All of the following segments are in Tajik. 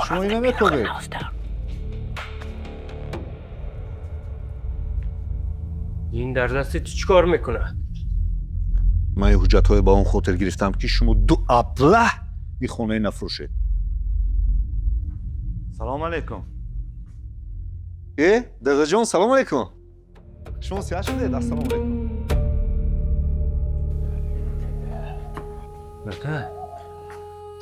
Шумо ина мекобед? Ин дар дасти ту чӣ кор мекунад? Ман ин ҳуҷҷатҳое ба он хотир гирифтам, ки шумо ду аблаҳ ин хонаи нафурӯшед. Салом алейкум. Э, дадаҷон, салом алейкум. Шумо сиҳат шудед? Ассалому алейкум. Дада,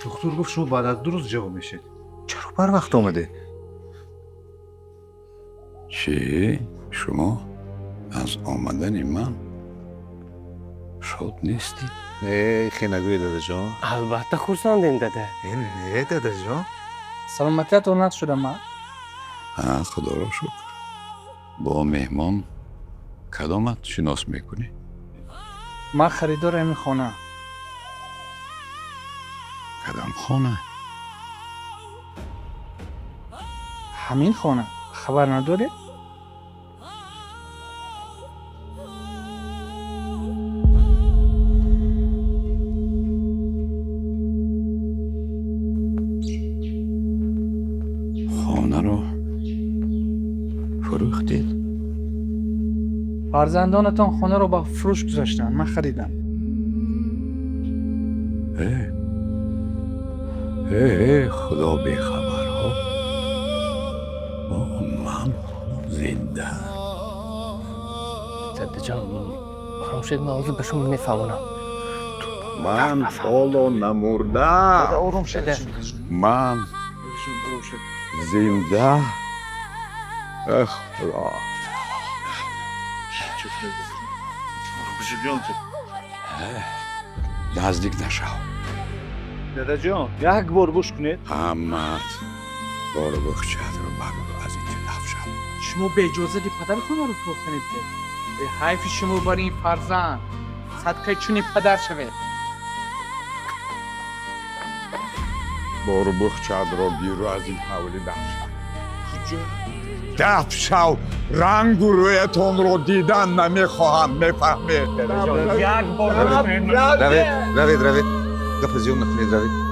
духтур гуфт, шумо баъд аз 2 рӯз ҷавоб мешед. Чаро барвақт омадед? Чӣ? Шумо аз омадани ман шод нестед? Не, хе нагӯед, дадаҷон. Албатта хурсандем, дада. Э, не, дадаҷон. Саломатиятон нақс шуда ма? Ҳа, худоро шукр. Бо меҳмон кадомат шинос мекунӣ? Ман харидори ҳамин хона. Кадом хона? Ҳамин хона, хабар надоред? Хонаро фурӯхтед? Фарзандонатон хонаро ба фурӯш гузоштанд, ман харидам. Э э э, худо бехабарҳо, ман зинда. Дадаҷон, ором шед, ман ҳозир ба шумо мефаҳмонам. Ман ҳоло намурдам. Ором шед. Ман зинда. Эх, худо. Ҷон. Наздик нашав. Дадаҷон, як бор гӯш кунед. Ҳамат бору бухчатро багу, аз инҷо даф шав. Шумо бе иҷозати падар хонаро фурӯхтанед. Э, ҳайфи шумо бар ин фарзанд, садқаи чунин падар шавед. Бору бухчатро гиру, аз ин ҳавлӣ даф шав, даф шав. Рангу рӯятонро дидан намехоҳам, мефаҳмед? Як бор. Равед, равед, равед, гапа зиёд накунед, равед.